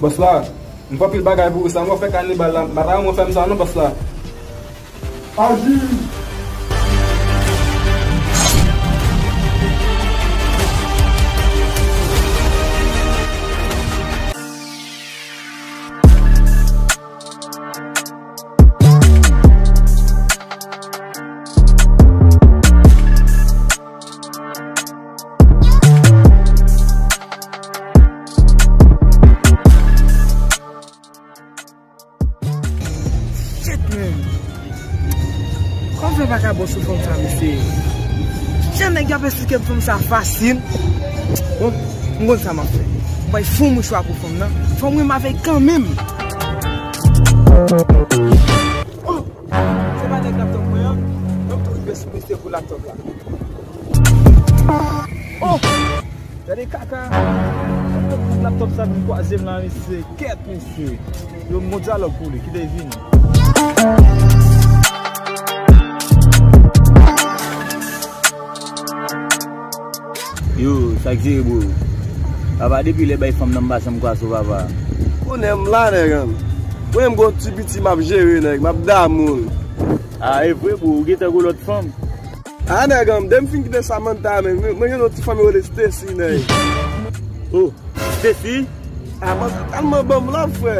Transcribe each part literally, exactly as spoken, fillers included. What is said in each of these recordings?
Bòs la, m fè anpil bagay pou ou, sa m fè kanibal la, m pa ta renmen w fè m sa non, bòs la. Aji! Shit, man. Kòman fè pa ka bon sou fanm sa, mesye? Jan nèg y ap esplike m fanm sa fasil. Bon, m konn sa m ap fè. M bay fon mouchwa pou fanm nan. Fò m renmen avè l kanmenm. Oh! Se pa nèg laptòp mwen an. Mwen tou rive sou mesye pou laptòp la. Oh! Gade kaka! Laptòp sa vin kwaze m la, mesye. Kèt, mesye. Yo, m gon dyalòg pou li. Kite l vini. Yo, sa k jere, bro? Papa, depi lè bay fanm nan m pa janm kwaze w, papa. Konnen m la, nèg an. Mwen, m gon ti piti m ap jere, nèg. M ap damou l. A, e vre, bro. Ou gentan gon lòt fanm? A, nèg an, depi m fin kite Samantha, men, mwen, mwen gen yon ti fanm yo rele Stacy, nèg. Oh, Stacy? A, mwen, kalman ban m la, frè.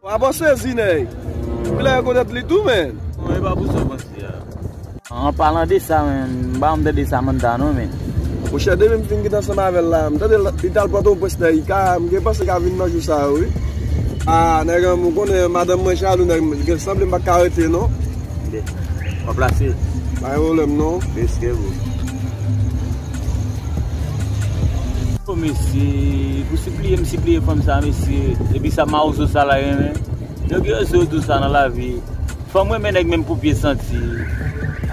W ap sezi, nèg. Kilè rekonèt li tou, men. Non, e pa pou sa w panse a. An palan de sa, men, m pa janm tande Samantha, non, men. Monchè, depi m fin kite ansanm avè l la, m tande l, li t al Pòtoprens, nèg, li ka, m gen panse l ka vin nan jou sa yo, wi. A, nèg an, ou konnen madanm mwen jalou, nèg, gen sanble m pa ka rete, non. Tande. W ap plase. Pa gen pwoblèm, non. Respè, bro. O mesye, pou sipliye, m sipliye fanm sa, mesye. Epi sa mawozo sa la renmen. Yo gen rezon yo di w sa nan lavi. Fanm renmen nèg menm pou pye santi.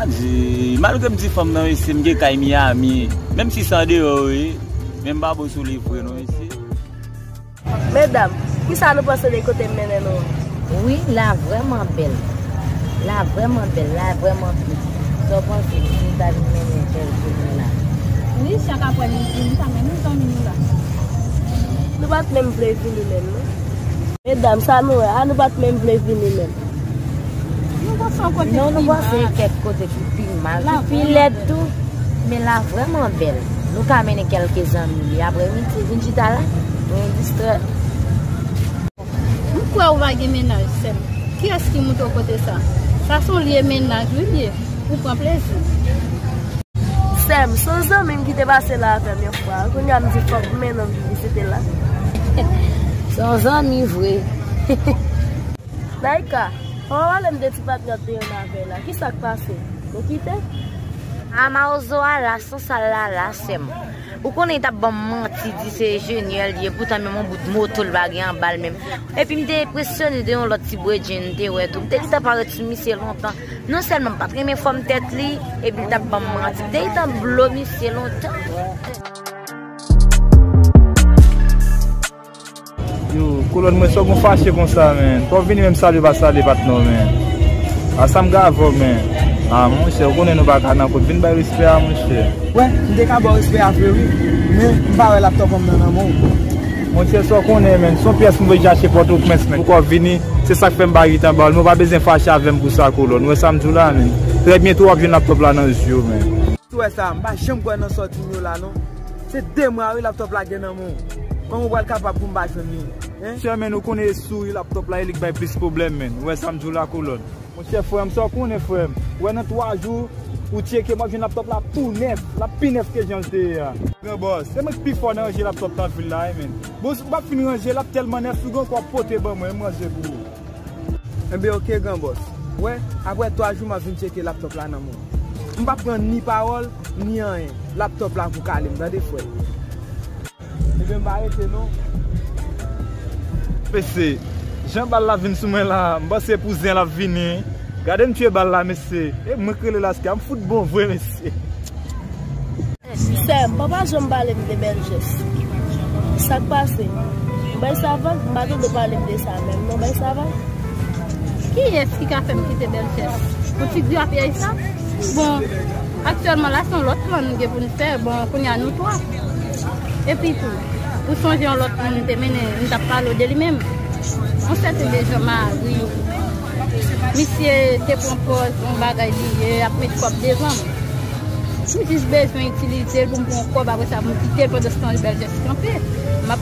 A di, malgre m di fanm nan, mesye, m gen kay Miami. Menm si se andeyò, wi. Men m pa bon sou li vre, non, mesye. Medam, kisa nou panse de kote m mennen nou an? Wi, la vrèman bèl. La vrèman bèl, la vrèman bèl. Sa w panse, si nou ta vin mennen bèl pou nou la? Wi, chak apre nou vin, nou ta mennen zanmi nou la. Nou pa t menm vle vini menm, non. Medam, sa nou wè, a nou pa t menm vle vini menm. Nou panse yon kote ki mal. Non, nou panse kèk kote ki pi mal, ki pi lèd tou. Men la vrèman bèl. Nou ka mennen kèlke zanmi li. Aprè midi, vin chita la. Nou distrè. M kwè ou pa gen mennaj, sè m. Kiyès ki montre w kote sa? Sa se yon lye mennaj, wi, l ye. Ou pran plezi. Sè m, se yon zanmi m ki te pase la avè m yon fwa. Kounye a m di fòk m mennen l vin vizite la. Se yon zanmi vre. Naïka, papa pale m de ti patnè w te yon avè la. Kisa k pase? Nou kite? A mawozo a la, san sal la, la, sè m. Ou konnen li t ap ban m manti, di se enjenyè l ye, poutan menm yon bout moto l pa gen anba l menm. Epi m te enpresyone de yon lòt ti bredjen m te wè tou. M te gentan parèt sou misye lontan. Non sèlman m pa t renmen fòm tèt li, epi l t ap ban m manti. M te gentan blo misye lontan. Yo, kolòn mwen, sa w gon fache konsa, men. Fò w vini menm salye pa salye patnè w, men. A sa m gen avè w, men. A, monchè, ou konnen nou pa ka nan kont. Vin bay respè a, monchè. Wè, m te ka ba w respè a vre, wi. Men, m pa wè laptòp an m nan nan men w. Monchè, sa w konnen, men. Se yon pyès m voye chache Pòtoprens, men. Poukò w vini, se sa k fè m pa gentan ba w l. Men w pa bezwen fache avè m pou sa, kolòn. Ou wè sa m di w la, men. Trè byento w ap jwenn laptòp la nan je w, men. Ou wè sa, m pa janm kwè nan sa w di m yo la, non. Se de mwa, wi, laptòp la gen nan men w. Kòman w pral kapab pou m pa jwenn li? Hein? Sè, men, ou konnen e souri laptòp la, e li k bay plis pwoblèm, men. Ou wè sa m di w la, kolòn. Monchè, frè m, sa w konnen, frè m. Ou wè nan twa jou, ou tcheke, m ap jwenn laptòp la tou nèf. L ap pi nèf ke jan l te ye a. Gran bòs, se mwen k pi fò nan ranje laptòp nan vil la, wi, men. Bon, si w pa fin ranje, l ap tèlman nèf, si w gen ankò pote ban mwen, m ranje pou ou. Enben, oke, gran bòs. Wè, aprè twa jou, m ap vin tcheke laptòp la nan men w. M p ap pran ni pawòl, ni anyen. Laptòp la pou kale m, tande, frè. Ebyen, m pa rete, non. Mesye, jan bal la vin sou mwen la, m panse pou zen l ap vini. Gade m tiye bal la, mesye. E mwen k rele laske a, m fout bon vre, mesye. Sè m, papa janm pale m de bèl jès. Sa k pase? Bay sa vag, m pa tande w pale m de sa menm non, bay sa vag. Kiyès ki ka fè m kite bèl jès? Yon ti grapyèy sa? Bon, aktyèlman la, se yon lòt plan nou gen pou n fè. Bon, kounye a nou twa. Epi tou, Ou sonje yon lòt moun m te mennen, m t ap pale w de li menm? Yon sèten de Jean Marie. Misye te pran pòz yon bagay li ye, ap met kòb devan m. M jis bezwen itilize l pou m pran yon kòb, apre sa pou m kite l pandan se tan Bèl Jès kanpe. M ap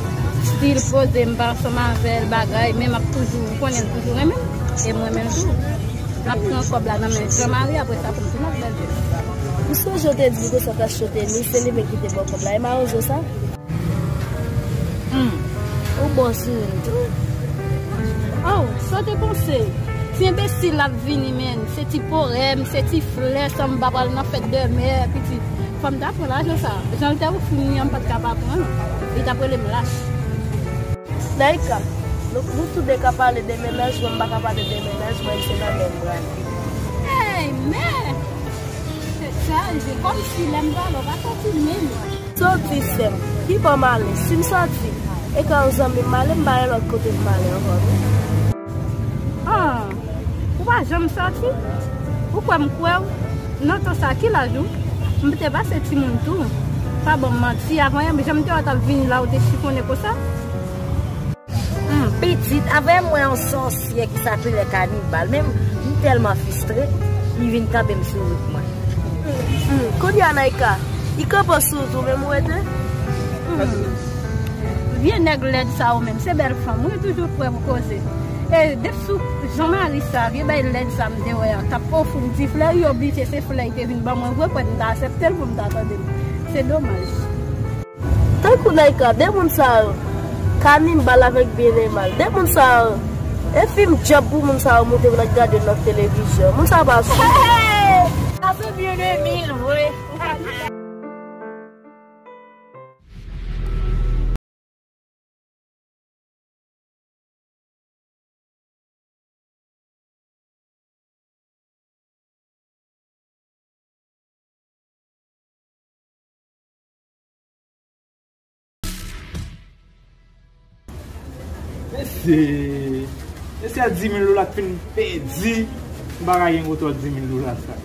still poze m pa ansanm avè l, bagay, men m ap toujou, ou konnen l toujou renmen m, e m renmen l tou. M ap pran kòb la nan men Jean Marie, apre sa pou m tounen ak Bèl Jès. M sonje w te di m konsa w t ap chote li, se li menm ki te ba w kòb la, e mawozo sa? Hmm. Ou bon sou li tou. Oh, sa w te panse? Ti enbesil la ap vini, men. Se ti powèm, se ti flè, sanba pral nan fèt de mè, pitit. Fò m ta pran lajan sa. Jan l te ofri m li an, m pa t ka pa pran l. Li t ap rele m lach. Naïka, nou, nou tou de ka pale de mennaj, mwen m pa ka pale de mennaj, mwen se nan menm bra. Hey, men! Tèt chaje, kòmsi lè m pale, w pa santi l menm. Sa w di sè m, ki bò m ale? Si m sòti, e ka yon zanmi m ale, m pa gen lòt kote pou m ale ankò non. Ah, ou pa janm sòti? Ou kwè m kwè w? Nan tan sa, ki laj ou? M te pase timoun tou. Pa ban m manti, avan yè, jan m te wè w t ap vini la, ou te chifonnen konsa? Hmm, pitit, avan yè m wè yon sòsyè ki sa ap rele Kanibal, men m, m tèlman fistre, li vin kanpe m sou wout mwen. Hmm, kounye a, Naïka, li kanpe w sou wout ou menm ou rete? Hmm. Vye nèg lèd sa yo menm, se bèl fanm, wi, toujou prè pou koze. E depi sou Jean Marie sa, vye bay lèd sa m te wè a, t ap ofri m ti flè, li oblije se flè li te vin ban mwen vre, kwè m ta aksepte l pou m ta tande l. Se domaj. Tankou Naïka, de moun sa yo, Kanibal avèk Byen e Mal, de moun sa yo, e fim djòb pou moun sa yo moute pou n ap gade nan televizyon. Moun sa yo pa sou. Sa se Byen e Mal vre. Mesye, mesye, a di mil dola k fin pèdi, m pa ka gen kontwòl di mil dola sa.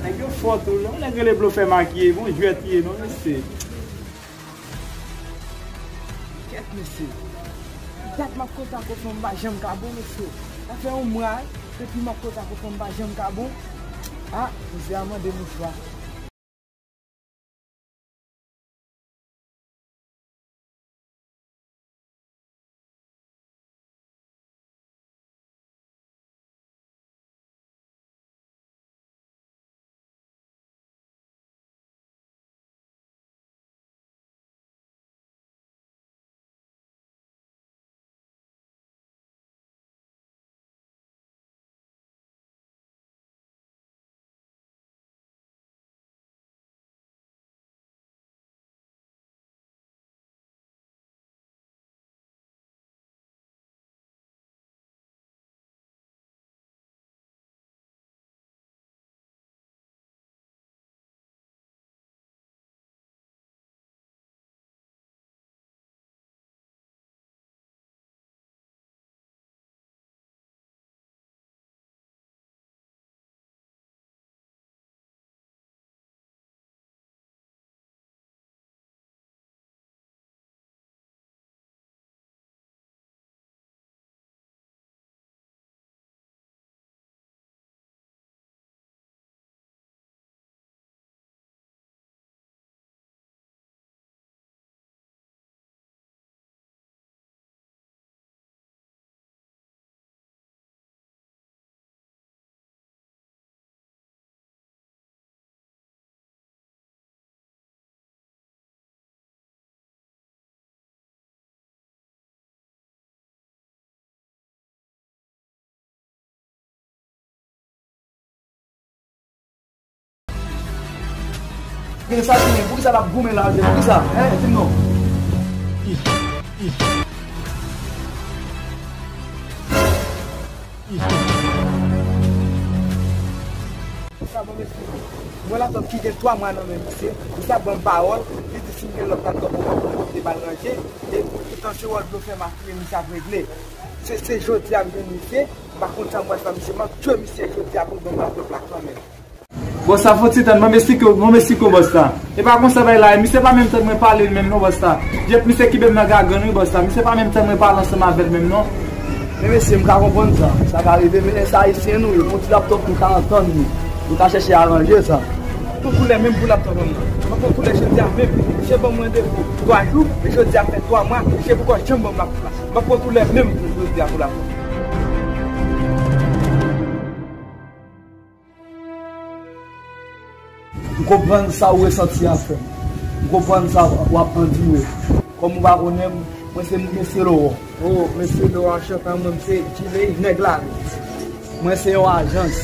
Nèg yo fò tou, lè yon nèg rele blofè makiye, bon jwèt li ye non, mesye. Kèt, mesye. Dat m ap konsa konsa m pa janm ka bon, mesye. Sa fè yon mwa, depi m ap konsa konsa m pa janm ka bon. Ah, mizè a mande mouchwa. Gen sa tounen, poukisa l ap goumen la, poukisa? Hein, di m non. Sa bon, mesye. Mwen laptop ki gen twa mwa nan men misye. Misye ap ban m pawòl. Li di si m gen lòt laptop pou mwen, pou mwen kite ba l ranje. E poutan se wòl blofè makiye misye ap regle. Se, se jodi a m jwenn misye. M pa konn sa m pral fè misye. M ap tchwe misye jodi a pou l ban m laptop la kanmenm. Bòs la, fò ti tann, ban m esplike w, ban m esplike w, bòs la. E pa konsa bagay la ye, misye pa menm tann mwen pale l menm non, bòs la. Jèt misye kenbe m nan gagann wi, bòs la. Misye pa menm tann mwen pale ansanm avè l menm non. Men mesye, m ka konprann sa. Sa ka rive, men sa ayisyen nou ye. Yon ti laptòp nou ka antann nou. Nou ka chèche aranje sa. Pou koulè menm pou laptòp mwen nan. Mwen pran koulè jodi a menm. Misye ban mwen randevou twa jou, e jodi a fè twa mwa, misye poko janm ban m laptòp la. Mwen pran koulè menm pou jodi a pou laptòp. M konprann sa w resanti a, frè m. M konprann sa w ap andire. Kòm ou pa konnen m, mwen se mesye Laurent. O, mesye Laurent, anchante, mwen se Djiley, nèg lari. Mwen se yon ajans.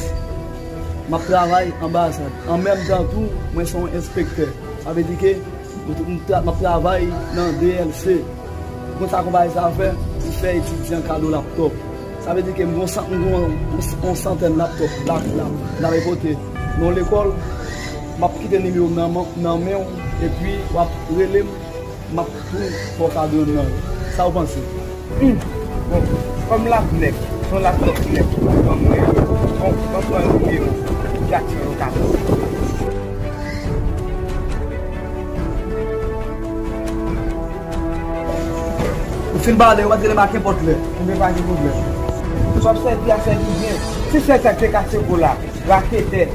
M ap travay anbasad. An menm tan tou, mwen se yon enspektè. Sa vle di ke m, m tra-, m ap travay nan D L C. Ou konn sa konpayi sa a fè? Li fè etidyan kado laptòp. Sa vle di ke m gon san-, m gon yon, yon santèn laptòp la, la, la, m pote nan yon lekòl. M ap kite nimewo m nan man-, nan men w, epi w ap rele m, m ap tou fè w kado youn nan yo. Sa w panse? Hmm. Bon, kòm l ap nèk, se yon laptòp nèk, ban mwen, bon, ban mwen yon nimewo, Jackson yon katòz. Ou fin pale, ou pa t rele m a kenpòt lè. Enben, pa gen pwoblèm. Sa w ap sèvi a, sèvi byen. Se sèl sa k te kase kou la. Raketè.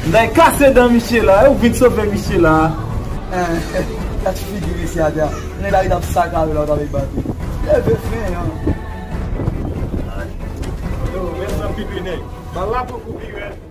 M ta kase dan misye la, ou vin sove misye la. Gad figi mesye atè a. Nèg la ret ap sakare la, ou ta vle bat li. Leve fen an. Yo, men san pipi nèg. Bal la poko pi rèd.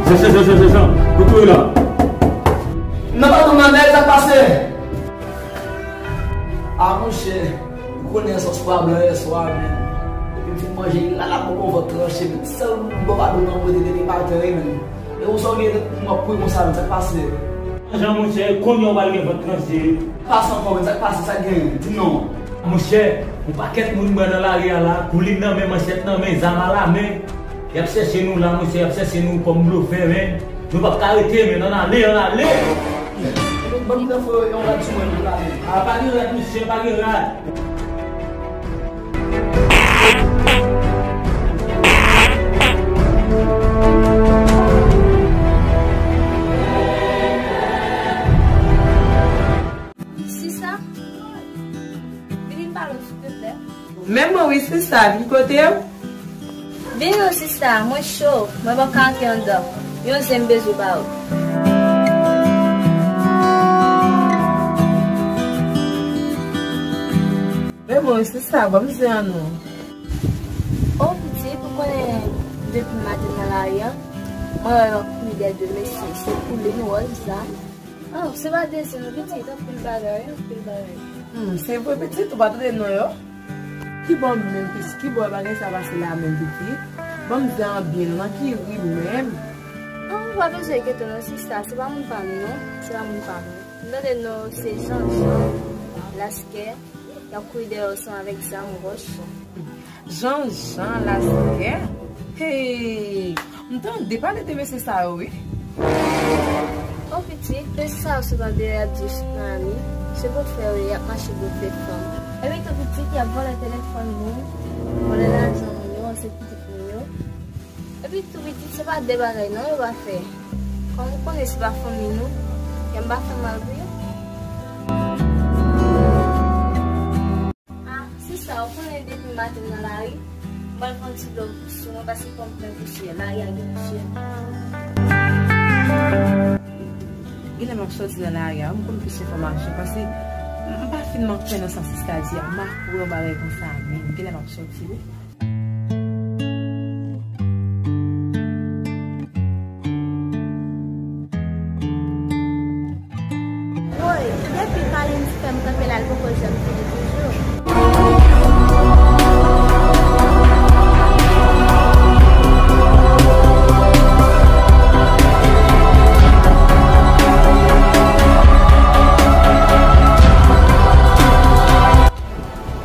Jan, Jan, Jan, Jan, Jan, Jan, kote w ye la? Nan patwon nan nèg, sa k pase? A monchè, ou konnen sòs pa blan yèswa, men. Depi m fin manje, la la poko vant tranche, men. Sèl bò pa dlo nan mwen depi maten, wi, men. E ou sa w gen m ap kouri konsa, men, sa k pase? Jan monchè, kounye a w pral gen vant tranche. Pase ankò, men, sa k pase, sa k genyen? Di m non. Monchè, yon pakèt moun m wè nan lari a la, koulin nan men, manchèt nan men, zam alamen. Y ap chèche nou la, monchè, y ap chèche nou kòm blofè, men. Nou p ap ka rete, men, ann ale, ann ale. Bon, bon, nou fè yon rad sou mwen, nou ale. A, pa gen rad, monchè, pa gen rad. Sista, vini m pale w, silvouplè. Men mwen wi, sista, vin kote w. Vini non, sista, mwen cho, mwen pa ka antre anndan. Yon zen m bezwen ba ou. Men mwen wi, sista, ban m zen an non. O pitit, ou konnen depi maten nan lari a, mwen wè yon koulè de mesye, se koulè wòz la. Oh, se pa de zen non pitit, anpil bagay, anpil bagay. Hmm, se vre pitit, ou pa tande non yo? Ki bò menm pitit, ki bò bagay sa pase la menm pitit? Ban m zen an byen, nan ki ri menm? Oh, ou pa bezwen enkyete non sista, se pa moun pa m non, se pa moun pa m non. M tande non se Jan Jan Laskè, y ap kouri dèyè w ansanm avèk zam wòch. Jan Jan Laskè? Hey! M tande pale de mesye sa yo, wi. O pitit, mesye sa yo se pa dèyè y ap di yo se Miami, se blofè yo ye, y ap mache blofè fanm. Epi tou pitit, y ap vòlè telefòn moun, vòlè lajan moun yo, anse pitit moun yo. Epi tou pitit, se pa de bagay non yo pa fè. Kòm ou konnen se pa fanmi nou, kè m pa fè mal pou yo. Ah, sista, ou konnen depi maten nan lari, m pral pran ti dlo sou mwen paske kò m plen pousyè, lari a gen pousyè. Genlè m ap sòti nan lari a, m konn plis enfòmasyon, paske m, m pa fin kwè nan sa sista di a, m pa kwè yon bagay konsa, men genlè m ap sòti, wi. Woy, depi Valens fè m kanpe la, l poko janm vini toujou.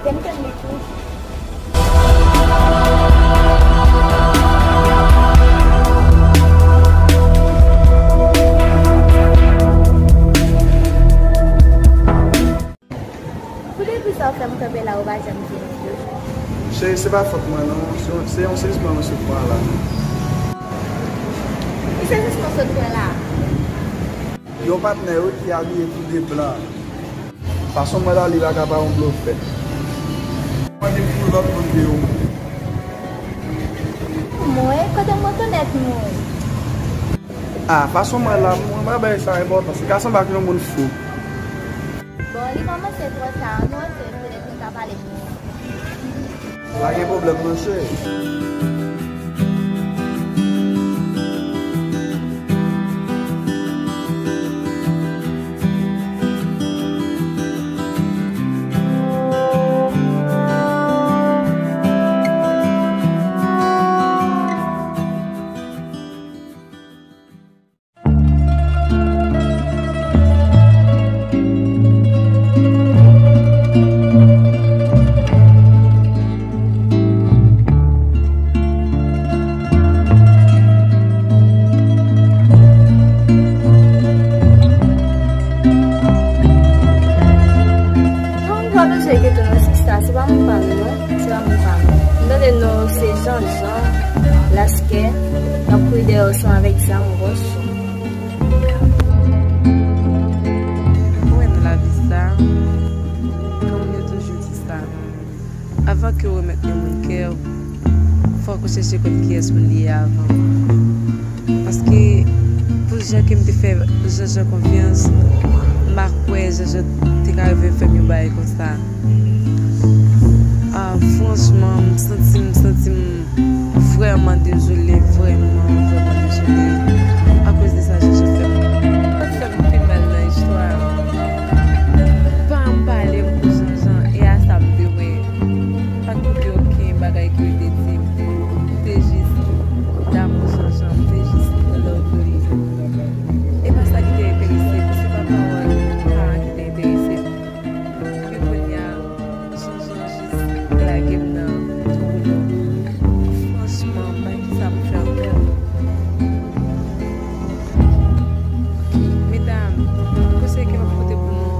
Fè m tann li tou. Pou depi sa w fè m kanpe la, ou pa janm vini toujou. Cheri, se pa fòt mwen non, se, se yon sezisman mwen sot pran la. Ki sezisman w sot pran la? Yon patnè wi ki abiye tou de blan. Fason mwen la li pa ka pa yon blofè. Mwen gen pou lòt moun ke yo. Mwen, kote m rekonèt mwen? Ah, fason mwen la, mwen pa bay sa enpòtans. Li ka sanble ak yon moun fou. Bon, li kòmanse twò ta, non, se petèt nou ka pale plis. Pa gen pwoblèm non cheri. Non, m pa bezwen enkyete w non, sista, se pa moun pa nou non, se pa moun pa nou. M tande non se Jean Jean, Laskè, n ap kouri dèyè w san avèk zam, wòch. Ou wè nan lavi sa, kòm yo toujou di sa, avan ke w remèt yon moun kè w, fòk ou chèche konn kiyès moun li ye avan. Paske, pou jan ke m te fè Jean Jean konfyans, m pa kwè Jean Jean te ka rive fè m yon bagay konsa. Ah, franchman, m santi m, m santi m vrèman dezole, vrèman, vrèman dezole. Akoz de sa Jean Jean fè m. Sa k fè m pi mal nan istwa a, pa m pale pou Jean Jean, e a sa m te wè. Pa t koute okenn bagay ke l te di m. M te jis damou Jean Jean, m te jis love li. E pa sa ki te enterese m, se pa pawòl paran ki te enterese m. Pi kounye a, Jean Jean jis lage m nan twou dlo. Franchman, m pa gen kisa pou m fè ankò. Medam, konsèy ke m ap pote pou nou,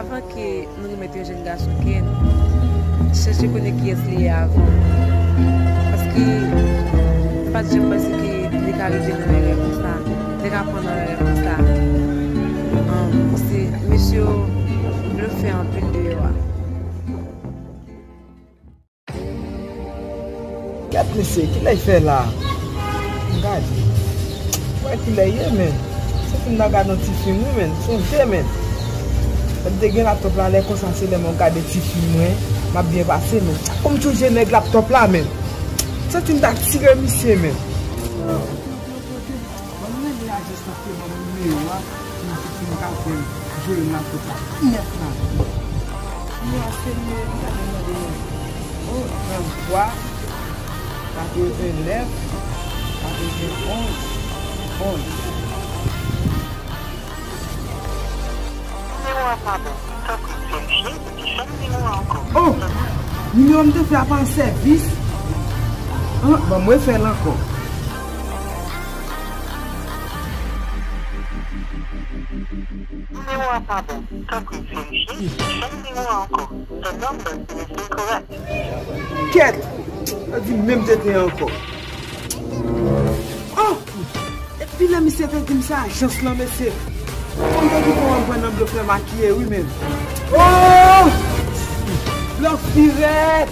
avan ke nou remèt yon jèn gason kè n, chèche konnen kiyès li ye avan. Paske m pa t janm panse ke li ka rive nan erè konsa, li ka pran nan erè konsa. Ann, se mesye yo blofè anpil deyò a. Gad mesye, kilè l fè la? Gade. Wè kilè l ye, men. Se fin nan gade yon ti fim, wi, men. Sonje, men. Lè m te gen laptop la, lè konsa, se lè mwen gade ti fim mwen, m ap byen pase, men. Kòm m toujou nèg laptop la, men. Santi m ta tire misye, men. Ban m rele ajans lan pou yo ban m nimewo a, pou m, pou m ka fè jere laptop la. Ki nèf la? Nimewo a se nimewo ki ta vin mande mwen. O, trannntwa, katrevennnèf, katrevenonz, onz. Nimewo a pa bon. Tanpri, verifye epi fè nimewo a ankò. O! Nimewo m te fè a pa an sèvis? An, ban m refè l ankò. Nimewo a pa bon. Tanpri, verifye epi fè nimewo a ankò. The number is incorrect. Kèt! Sa di menm tenten ankò. O! Epi lè misye te di m se ajans lan, mesye. Kòm te di pou mwen pran nan blofè makiye, wi, men. O! Blòf pi rèd!